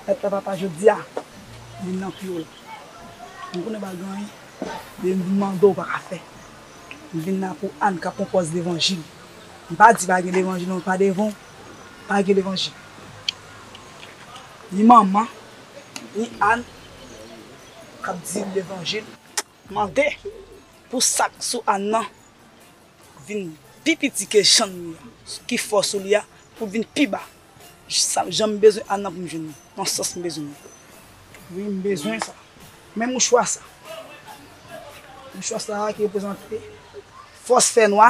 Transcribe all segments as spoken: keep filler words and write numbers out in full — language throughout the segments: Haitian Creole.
Gad la papa, jodi a, vin nan pye w la. M konnen pa gen anyen, men m mande w pa ka fè. M vin la pou Ann k ap pran pòz levanjil. M pa di pa gen levanjil non, pa devan w, pa gen levanjil. Ni manman, ni Ann k ap di levanjil. Mande pou sa k sou Ann nan vin pi piti ke jan l ye a, ki fòs ou li a, pou l vin pi ba. Sa, jan m bezwen Ann nan pou m jwenn li, nan sans m bezwen li. Wi, m bezwen sa. Men mouchwa sa. Mouchwa sa a ki reprezante fòs fènwa,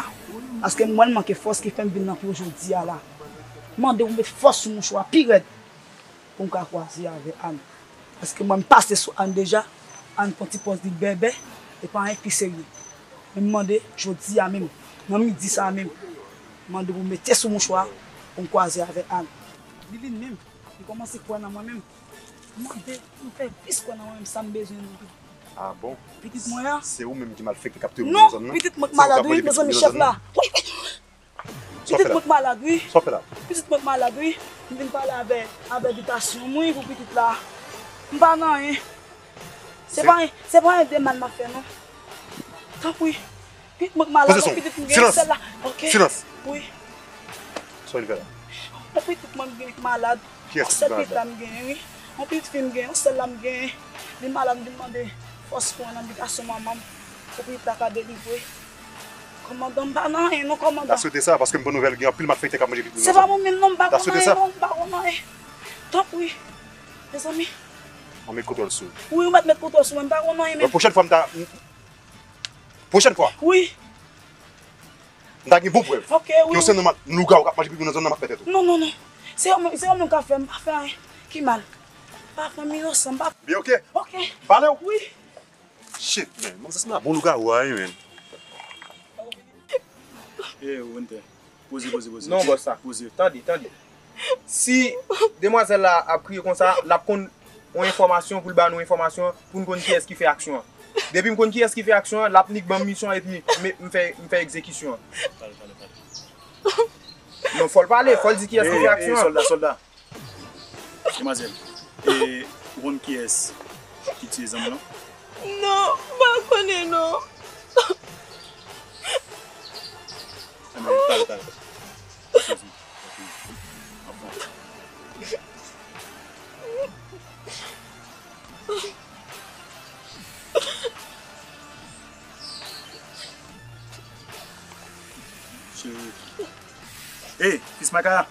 paske m wè l manke fòs ki fè m vin nan pye w jodi a la. Mande w met fòs sou mouchwa pi rèd. Pou m ka kwaze avè Ann. Paske mwen m pase sou Ann deja, Ann pran ti pòz li bèbè, e pa anyen ki serye. Men m mande jodi a menm, nan midi sa a menm, m mande pou w mete sou mouchwa pou m kwaze avè Ann. Li vin menm, li kòmanse kwè nan mwen menm. M mande pou l fè plis kwè nan mwen menm, sa m bezwen nan tou. Ah bon? Pitit mwen an. Se ou menm ki malfektè k ap touye moun nan zòn nan? Non, pitit mwen k malad wi, mezanmi, chèf la. Wi, wi. Pitit mwen k malad wi. Sa w fè la? Pitit mwen k malad wi. M vin pale avè, avè bitasyon m wi pou pitit la. M pa nan anyen. Se pa, se pa anyen de mal m ap fè non. Tanpri. Pitit mwen k malad, yon pitit m gen yon sèl la. Ok. Silans. Wi. Sa w vin fè la? Yon pitit mwen m gen k malad. Yon sèl pitit la m genyen wi. Yon pitit fi m genyen, yon sèl la m genyen. Li malad, m vin mande fòs pou yon nan bitasyon manman m. Pou pitit la ka delivre. Kòmandan, m pa nan anyen non, kòmandan. Ta swete sa, paske m pran nouvèl gen anpil malfektè k ap manje pitit moun nan zòn nan. Se pa mwen menm non, m pa konn anyen non, m pa konn anyen. Tanpri, mezanmi. Mwen met kontwòl sou ou. Wi, ou mèt met kontwòl sou mwen, m pa konn anyen menm. Pwochèn fwa m ta, pwochèn fwa. Wi. M ta gen bon prèv. Ok, wi. Ke yon sèl nonm lougawou k ap manje pitit moun nan zòn nan, m ap fè tèt ou. Non, non, non. Se yo menm, se yo menm k ap fè, m pa fè anyen. Ki mal? Pa fè m inosan, m pa. Byen, ok. Ok. M pale w. Wi. Shit, man. Manzè sanble a bon lougawou a wi, man. Eh, Wenter. Poze, poze, poze. Non, bòs la. Poze. Tande, tande. Si demwazèl la ap kriye konsa, l ap konn yon enfòmasyon pou l ba nou enfòmasyon pou n konn kiyès ki fè aksyon an. Depi m konn kiyès ki fè aksyon an, l ap nik ban m misyon epi m, m fè, m fè egzekisyon an. Pale, pale, pale. Non, fò l pale, fò l di kiyès ki fè aksyon an. Sòlda, sòlda. Demwazèl, e ou konn kiyès ki tiye zanmi w lan? Non, m pa konnen non. Anben, talè, talè. Excuse me. Anfen. Cheri. Ey, fis Makaya.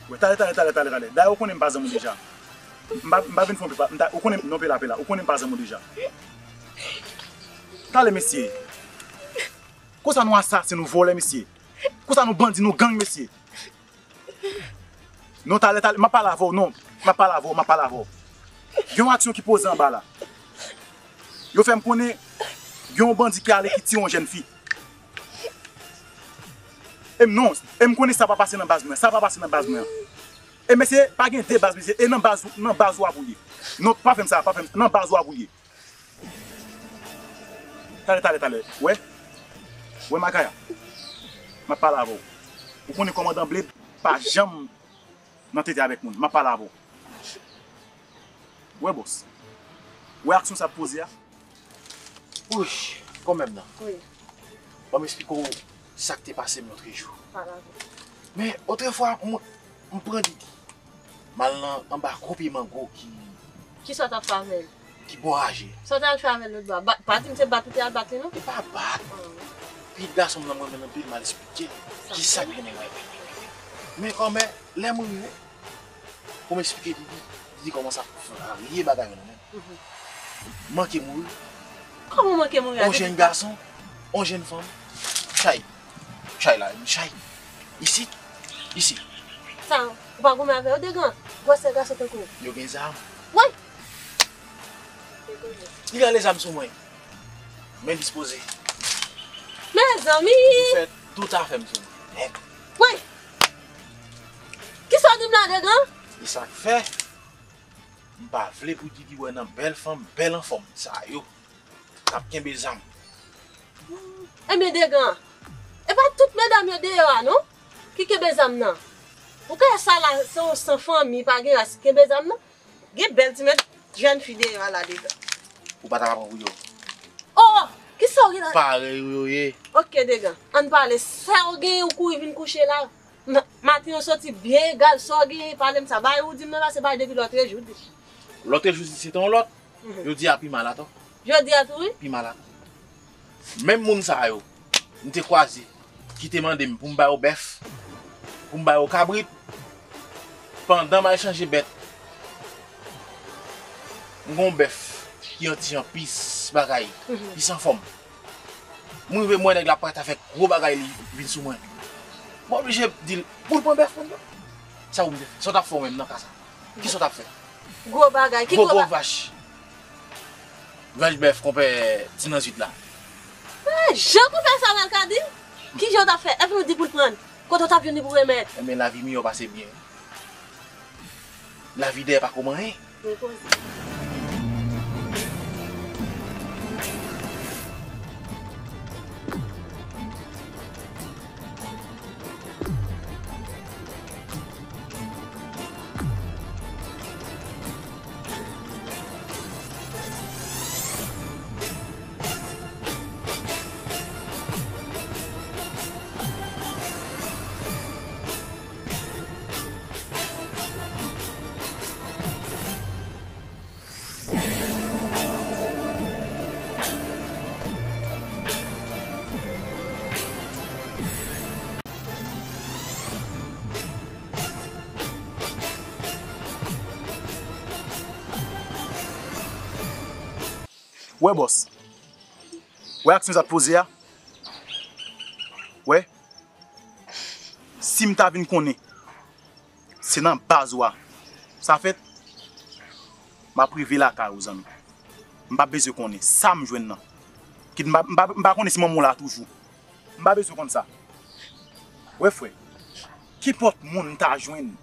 Wè, talè, talè, talè, talè, talè. Dayè, ou konnen m pa zanmi w deja. M pa, m pa vin fè yon pe pa, m ta, ou konnen, non, pe la, pe la. Ou konnen m pa zanmi w deja. Talè, mesye. Konsa nou asasen, nou vòlè, mesye. Konsa nou bandi, nou gang, mesye. Non, talè, talè, m ap pale avè w, non. M ap pale avè w, m ap pale avè w. Gen yon aksyon ki poze anba la. Yo fè m konnen gen yon bandi ki ale ki tiye yon jèn fi. E m non, e m konnen sa pa pase nan baz mwen, sa pa pase nan baz mwen an. E mesye, pa gen de baz, mesye, e nan baz, nan baz ou a pou l ye. Non, pa fè m sa, pa fè m, nan baz ou a pou l ye. Talè, talè, talè. Wè? Wè, Makaya. M ap pale avè w. Ou konnen kòmandan Bled pa janm nan tete avèk moun. M ap pale avè w. Wè, bòs. Wè aksyon sa ap poze a? Wouch, kanmenm nan. Wi. Ban m esplike w sa k te pase m lòtrejou. Pale avè m. Men, otrefwa, mwen, m pran Didi. M al nan anba gwo pye mango ki Kisa w t ap fè avè l? Ki bò raje. Sa w t al fè avè l lòt bò a? Bat, pa di m se bat ou te al bat li, non? E pa bat. Ah. Pitit gason m nan, mwen menm anpil, m al esplike l kisa k gen nan lavi. Men kòmè, lè m rive, pou m esplike Didi, Didi kòmanse ap varye bagay yo nan men m. Mhm. Manke mouri. Kòman manke mouri? On jèn gason, on jèn fanm, chay. Chay la, chay. Isit, isit. Sa, ou pa goumen avè yo, Degan? Gwosè gason tankou w. Yo gen zam. Woy! Li rale zam sou mwen. Men dispoze. Mezanmi! Li fè tout afè m sou mwen. Nèg. Woy! Kisa w di m la, Degan? E sa k fè, m pa vle pou Didi wè nan bèl fanm, bèl anfòm sa yo k ap kenbe zam. Ebyen, Degan, e pa tout medam yo deyò a, non, ki kenbe zam nan. Ou kwè sa la, se yon san fanmi, pa gen ras ki kenbe zam nan? Gen bèl ti met jèn fi deyò a la, Degan. Ou pa ta ka pran pou yo. Oh, kisa w gen la? Parèy ou yo ye. Ok, Degan, ann pale. Sa w genyen, ou kouri vin kouche la. Ma-, maten, ou soti byen egal, sa w genyen, pale m sa. Bagay ou di m nan la, se bagay depi lòtrejou, di. Lòtrejou, se te yon lòt. Mhm. Jodi a pi mal atò. Jodi a tou, wi? Pi mal atò. Menm moun sa yo, m te kwaze, ki te mande m pou m ba yo bèf, pou m ba yo kabrit, pandan m al chanje bèt, m gon bèf ki yon ti jan pis bagay, mhm, pis anfòm. M rive m wè nèg la prèt avèk gwo bagay li vin sou mwen. Mwen oblije di l, pou l pran bèf moun yo. Sa ou menm te fè? Sa w t ap fè ou menm nan ka sa? Kisa w t ap fè? Gwo bagay, ki gwo ba- Gwo, gwo vach. Vach bèf konpè Ti Nanzwit la. Ah, jan konpè Samuel ka di? Ki jan w t ap fè? Epi nou di pou l pran l. Kote w t ap jwenn li pou remèt? Enben, lavi miyò pase byen. Lavi dèyè pa kou manyen. Repoze. Wè bòs, wè aksyon sa t poze a, wè, si m ta vin konnen se nan baz ou a sa fèt, m ap rive lakay ou, zanmi. M pa bezwen konnen sa m jwenn nan. Kit m pa, m pa, m pa konnen si manman w la toujou. M pa bezwen konn sa. Wè, frè, kenpòt moun m ta jwenn,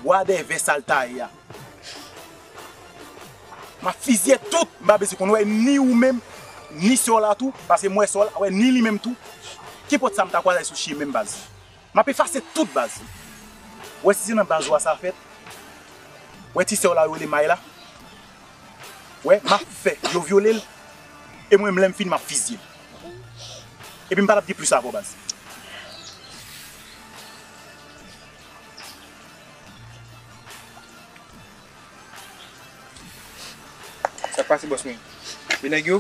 wadèvè sa l ta ye a, m ap fizye tout. M pa bezwen konn, wè, ni ou menm, ni sè w la tou, paske m wè sè w la, wè, ni li menm tou. Kenpòt sa m ta kwaze sou chemen m, baz. M ap efase tout, baz. Wè, si se nan baz ou a sa fèt, wè ti sè w la yo rele May la, wè, m ap fè yo vyole l, e mwen menm, lè m fini, m ap fizye l. Epi m pa t ap gen plis avè w, baz. Sa k pase, bòs mwen? E nèg yo?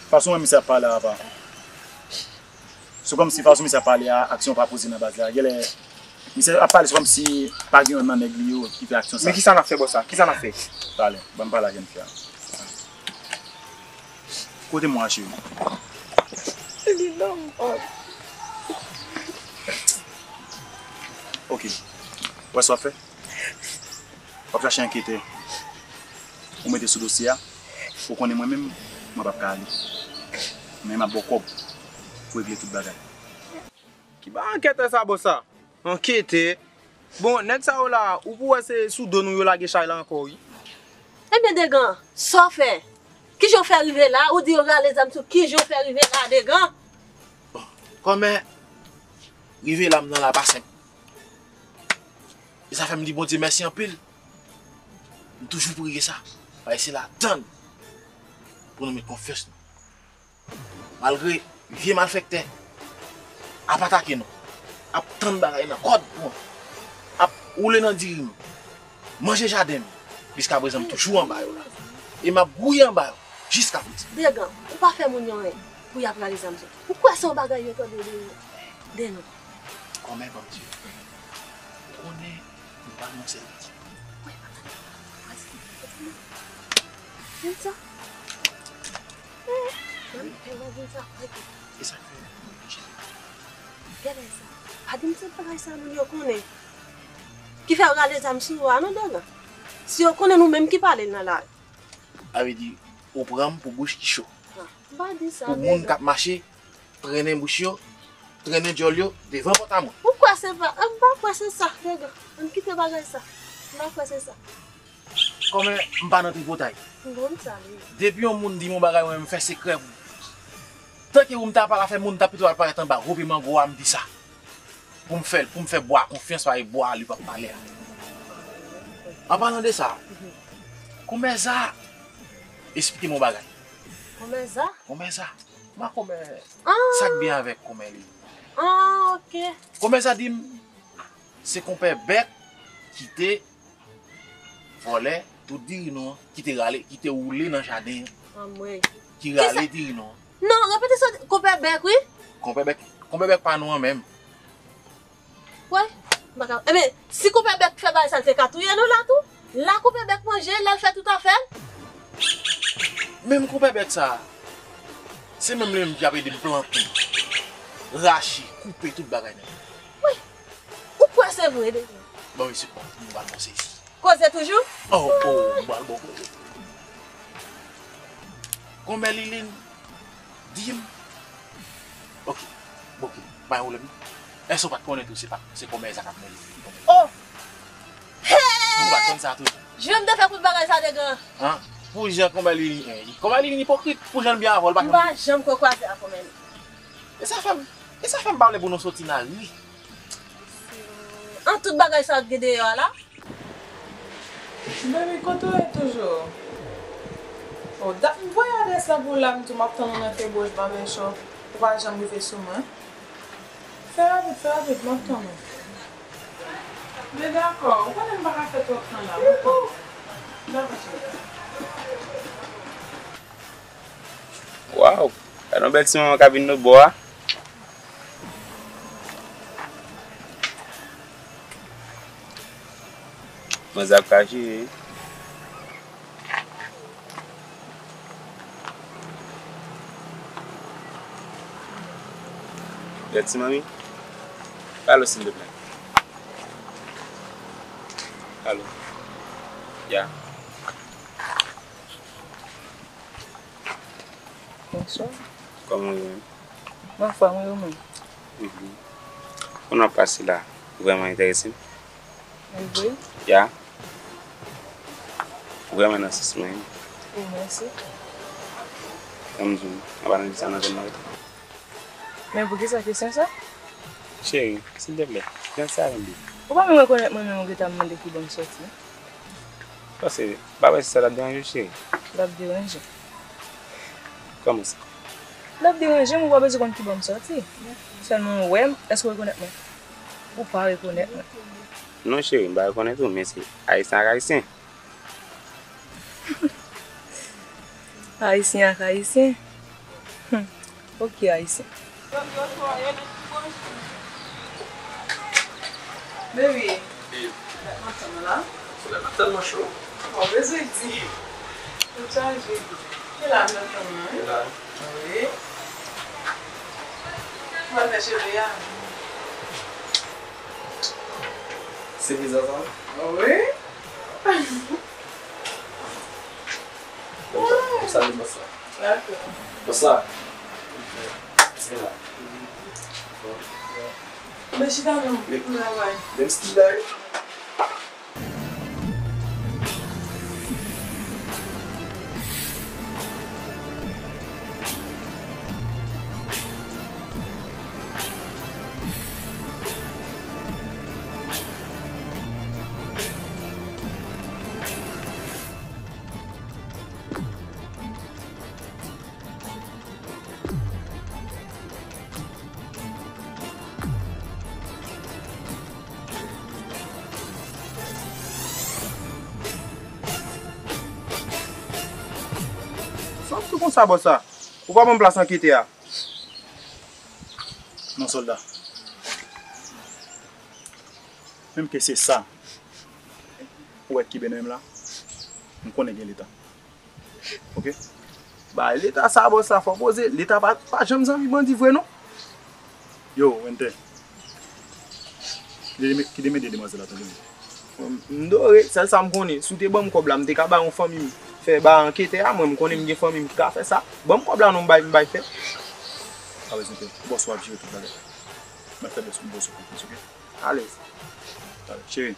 Fason misye ap pale a, apa. Se kòmsi fason misye ap pale a, aksyon pa poze nan baz la. Genlè, misye ap pale, se kòmsi pa gen youn nan nèg li yo ki fè aksyon sa. Men kisa n ap fè, bòs la? Kisa n ap fè? Talè, ban m pale ak jèn fi a. Kote mwen, cheri? Li la, m pa. Ok. Wè sa w ap fè? W ap chache anketè. Ou mete sou dosye a. Ou konnen mwen menm, mwen p ap ka ale. Men m ap ba w kòb pou regle tout bagay. Ki ba anketè sa, bòs la? Anketè? Bon, nèg sa yo la, ou pou wè se sou do nou yo lage chay la ankò, wi. Ebyen, Degan, sa w fè? Kijan w fè rive la? Ou di yo rale zam sou, kijan w fè rive la, Degan? Bon, kòmè rive la m nan la pa senp. E sa fè m di Bondye mèsi anpil. M toujou priye sa. Paske se ladann pou nou met konfyans nou. Malgre vye malfektè ap atake nou, ap tann bagay nan kòd pran, ap woule nan diri m, manje jaden m, jiskaprezan m toujou anba yo la. E m ap gouye anba yo jiskaprezan. Degan, ou pa fè moun yo anyen pou y ap rale zam sou. Ou kwè se yon bagay yo tande de, de nou? Kòmè ban m di w. Ou konnen m pa nan sèvis. Wi, papa. Vin sa. Eh, vin sa. E sa k fè m oblije. Gade sa. Pa di m se bagay sa moun yo konnen. Ki fè yo rale zam sou ou a non, Degan. Si yo konnen nou menm ki pale nan lari. Sa vle di, ou pran m pou bouch ki cho. Ah, m pa di sa, Degan. Pou moun k ap mache, trennen bouch yo, trennen djòl yo devan pòt a mwen. Ou kwè se pa, m pa kwè se sa, Degan. Ann kite bagay sa. M pa kwè se sa. Kòmè m pa nan tripotay. M konn sa, wi. Depi yon moun di m yon bagay, mwen, m fè sekrè pou. Tanke ou m ta pral fè moun, m ta pito al parèt anba gwo pye mango a, m di sa. Pou m fè l, pou m fè bwa a konfyans, paske bwa a li p ap pale a. An palan de sa, kòmè Za esplike m yon bagay. Kòmè Za? Kòmè Za. Ma kòmè, ah, sa k byen avèk kòmè li. Ah, ok. Kòmè Za di m, se konpè Bèk ki te vòlè tout diri nou an, ki te rale, ki te woule nan jaden an. Anmwey. Ki rale diri nou an. Non, repete sa, konpè Bèk, wi. Konpè Bèk, konpè Bèk pa nou an menm. Wè, m pa ka. Ebyen, si konpè Bèk fè bagay sa, l te ka touye nou la tou. La konpè Bèk manje, l al fè tout afè l. Menm konpè Bèk sa, se menm li menm ki ap ede m plante, rache, koupe tout bagay nèt. Wi. Ou kwè se vre, Degan? Bon, mesye, bon, m pral bon sezi. Koze toujou? Oh, oh, m pral bon koze. Konmè Lilin di m. Ok, ok, pa gen pwoblèm. Èske w pa t konnen tou se pa, se konmè Za k ap manje Lilin konmè? Oh! Ou pa t konn sa tou? Jan m te fè kout bagay sa, Degan. An? Pou jan konmè Lilin, eh, konmè Lilin ipokrit, pou jan l byen avè w, l pa janm. M pa janm kwè kwaze ak konmè Lilin. E sa fè m, e sa fè m pa vle pou nou soti nan ri. An tout bagay sa k gen deyò a la. Baby, kote w ye toujou? Oh, dat m voye adrès la pou w la, m di w m ap tann ou nan Febwòch Barbershop. Ou pa janm rive sou mwen. Fè rapid, fè rapid, m ap tann ou. Men dakò, ou konnen m pa ka fè twòp tan la, m ap tann ou. Dakò, cheri. Waw, gade yon bèl ti manman k ap vin lòt bò a. Manzè ap ka jere wi. Bèl ti manmi. Alo, silvouplè. Alo. Ya. Bonswa. Kòman w ye menm? Mwen anfòm wi, ou menm? Mhm. Kòman w ap pase la? Ou vrèman enterese m? Ou vre? Ya. Ou vrèman nan sans mwen wi. Wi, mèsi. Ban m di w, an palan de sa nan zòn nan wi. Men poukisa kesyon sa? Cheri, silvouplè, jan sa vin di. Ou pa menm rekonèt mwen menm ou gentan ap mande ki bò m sòti. Paske, pa wè si sa t ap deranje w, cheri. L ap deranje. Kòman sa? L ap deranje m, ou pa bezwen konn ki bò m sòti. Sèlman w wè m, èske w rekonèt mwen? Ou pa rekonèt mwen. Non, cheri, m pa rekonèt ou, men se Ayisyen ak Ayisyen. Ayisyen ak Ayisyen. Hmm. Ok, Ayisyen. Baby. Babe. Lèt maten la. Lèt maten cho. Bon, bezwen di. Tout chaje. Se la m ap tann ou, wi. Se la. Wi. Mwen fè cheve a. Se vizaj sa? Wi. Bon, sa, bon, sa. Dakò. Bon, sa. Se la. Men chita non, pou travay. Menm stil la, wi. Ap tou konsa, bòs la. Ou pa ban m plas anketè a. Non, sòlda. Menm ke se sa ou wè ki benen menm la, m konnen gen leta. Oke? Bay leta sa, bòs la, fò poze. Leta pa, pa janm zanmi bandi vre, non. Yo, Wentè. Kite m, kite m ede demwazèl la, tande m. M dore, sèl sa m konnen. Si w te ban m kòb la, m te ka ba yon fanmi m. Fè ba anketè a, mwen, m konnen m gen fanmi m ki ka fè sa. Ban m kòb la, non, m bay, m bay fè. Pa bezwen pè. Bòs w ap jere tout bagay. Mwen fè bòs, bòs ou konfyans, oke? Alèz. Alèz, cheri.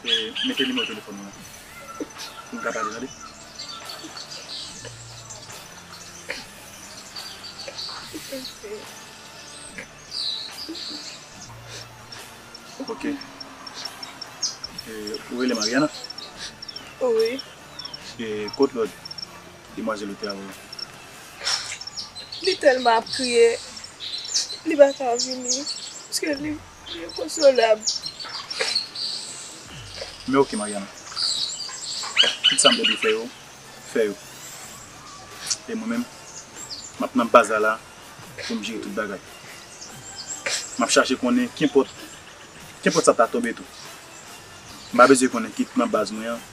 E, mete nimewo telefòn ou la. Pou n ka pale, tande? Ok. E, ou rele Mariana? Wi. E, kot lòt demwazèl ou te avè w? Li tèlman ap kriye, li pa ka vini, paske li, li enkonsolab. Men ok, Mariana. Tout sa m te dwe fè yo, fè yo. E mwen menm, m ap nan baz la la pou m jere tout bagay. M ap chache konnen kenpòt, kenpòt sa ta tonbe tou. M pa bezwen konnen kit nan baz mwen an,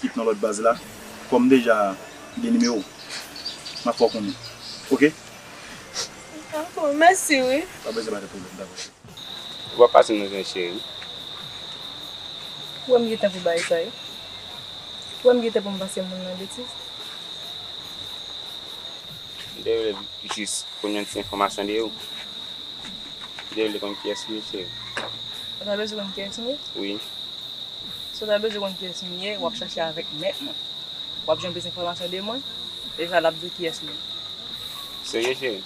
kit nan lòt baz la. Kòm deja gen nimewo w, m ap fè w konnen. Oke? Dakò, mèsi wi. Pa bezwen pa gen pwoblèm, dakò. Ou pa pase nou jwenn cheri. Ou wè m gentan pou bay sa yo. Ou wè m gentan pou m pase moun nan betiz. M te vle jis konn yon ti enfòmasyon de ou. M te vle konn kiyès ou ye, cheri. Ou ta bezwen konn kiyès m ye? Wi. Si w ta bezwen konn kiyès m ye, w ap chache avèk mèt mwen. W ap jwenn plis enfòmasyon de mwen, deja l ap di w kiyès m ye. Serye, cheri?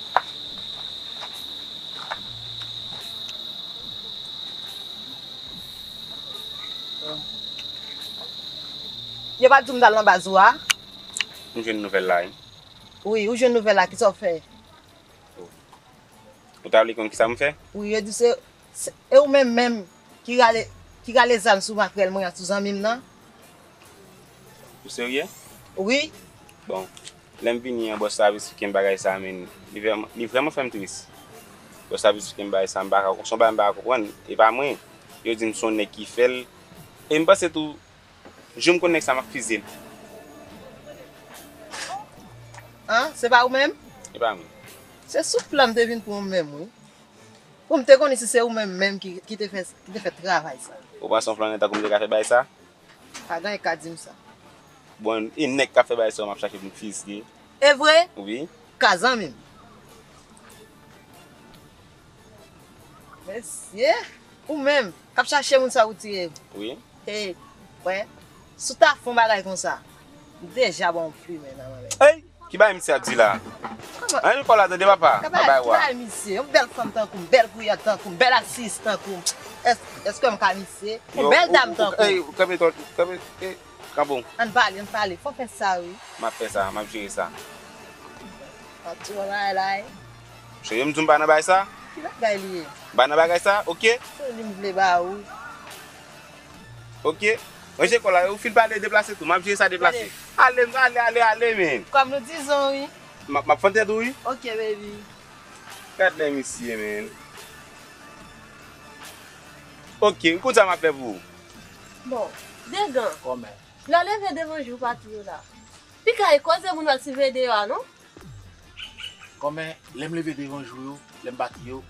Yo pa t di w m t al nan baz ou a? M jwenn nouvèl la, wi. Wi, ou jwenn nouvèl la, kisa w fè? Ou ta vle konn kisa m fè? Wi, yo di se, se, e ou menm menm ki rale, ki rale zam sou makrèl mwen an, sou zanmi m nan. Ou serye? Wi. Bon, lè m vini an, bòs la esplike m bagay sa, men li vrèman, li vrèman fè m tris. Bòs la esplike m bagay sa, m pa ka, se yon bagay m pa ka konprann. E pa mwen. Yo di m se yon nèg ki fè l. E m panse tou, jou m konn nèg sa, m ap fizye l. An, se pa ou menm? E pa mwen. Se sou plan m te vin pran w menm, wi. Pou m te konnen si se ou menm menm ki, ki te fè, ki te fè travay sa. Ou panse yon flannen tankou m te ka fè bagay sa? Pa gen anyen k ka di m sa. Bon, e nèg k ap fè bagay sa yo m ap chache pou m fizye. E vre? Wi. Ka zanmi m. Mesye, ou menm k ap chache moun sa ou tiye. Wi. Hey, wè, si w ta fè yon bagay konsa, m deja ba w yon plimen nan men m. Ey! Ki bagay misye ap di la? Kòman? Anyen kò la tande papa. Ka bay, bay wa. Bay misye, yon bèl fanm tankou m, bèl kouyad tankou m, bèl atis tankou m. Èske, èske m ka misye? Yon bèl dam tankou m. Ey, kanpe, kanpe, ey, kanpe w. Ann pale, ann pale. Fò fè sa, wi. M ap fè sa, m ap jere sa. M ap di w bagay la, wi. Cheri, m di w m pa nan bagay sa? Ki bagay li ye? M pa nan bagay sa, oke? Se li m vle ba ou. Oke. Ranje kò la, ou fin pale deplase tou. M ap jere sa deplase. Ale, ale, ale, ale, men. Kòm nou dizon, wi. M ap, m ap fè tèt ou, wi. Oke, baby. Gad lè misye, men. Oke, ou konn sa m ap fè pou ou. Bon, Degan. Kòmè. Lè w leve devan je w pati yo la. Pika e koze moun w al siveye deyò a, non? Kòmè, lè m leve devan je w yo, lè m pati yo,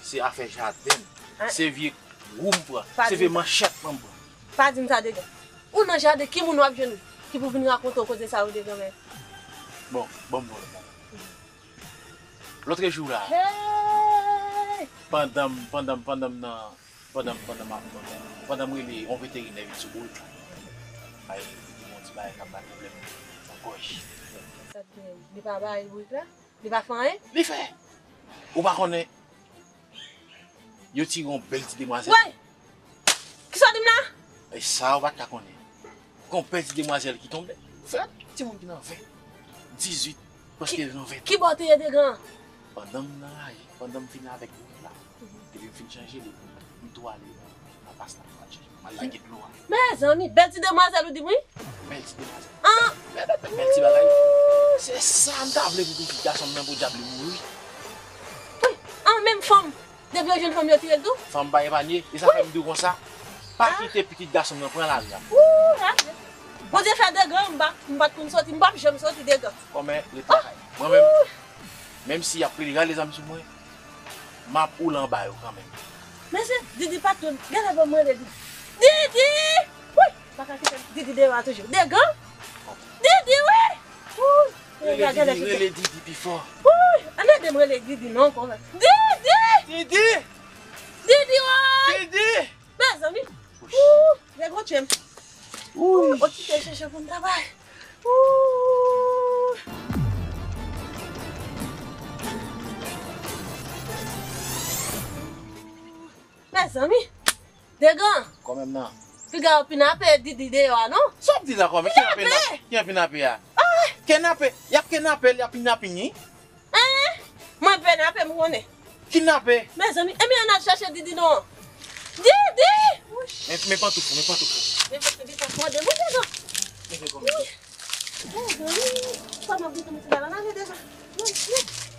se afè jaden m. Ah. Se vye gou m pran. Se vye manchèt mwen m pran. Pa di m sa, Degan. Ou nan jaden, ki moun w ap jwenn ki pou vin rakonte w koze sa yo, Degan, men? Bon, bon, bon, bon. Lòt jou la, hey! Pandan m, pandan m, pandan m nan, pandan m, pandan m ap, pandan m rele yon veterinè vin sou bourik la. Ay, li di m yon ti bagay k ap bay pwoblèm nan gòj. Sa t gen? Li pa bay bourik la? Li pa fè anyen? Li fè! Ou pa konnen, yo tire yon bèl ti demwazèl. Wey! Kisa w di m la? E sa ou pa t ka konnen. Gen yon bèl ti demwazèl ki tonbe. Frè, timoun ki nan ven, dizuit, prèske nan ven. Ki bò w te ye, Degan? Pandan m nan raje, pandan m fini avèk bourik la, mhm, epi m fin chanje li, m tou ale nan pas la, m al chanje, m Lage dlo a. Mezanmi, bèl ti demwazèl ou di m wi. Bèl ti demwazèl. An. Bèl, bèl, bèl ti bagay. Se sa m ta vle pou pitit gason m nan, podyab li mouri. Wi. An, menm fanm. Depi yo jwenn fanm yo tire l tou. Fanm pa epanye. E sa fè m di w konsa. Pa kite pitit gason m nan pran lari a. Wou, lari. Bondye fè degan, m pa, m pa t konn soti, m p ap janm soti degan. Kòmè, ret lakay. Mwen menm, menm si y ap plede rale zam sou mwen, m ap woule anba yo kanmenm. Mesye, Didi pa t konn, genlè ban m rele Didi. Didi! Wi, pa ka kite Didi deyò a toujou. Degan? Didi, wi! Wi, rele Didi, rele Didi pi fò. Wi, ann ede m rele Didi non, kòmè. Didi! Didi! Didi, wi! Didi! Mezanmi! Wou, Degan tye m. Wou, okipe chèche pou m travay. Wou. Mezanmi, Degan. Kòmè m nan. Piga yo pinape Didi deyò a non. Sa w ap di la kòmè? Kinape, kinape a. Kinape, y ap kinape l, y ap kinape li. Hein? Mwen pè n apè m konnen. Kidnape. Mezanmi, ebyen ann al chèche Didi non. Didi! Men, men pantouf ou, men pantouf ou. Men pantouf li pa mande mwen devan. Men fè kòmè. Mezanmi, kòman pou mwen ti bagay la devan. Non, non.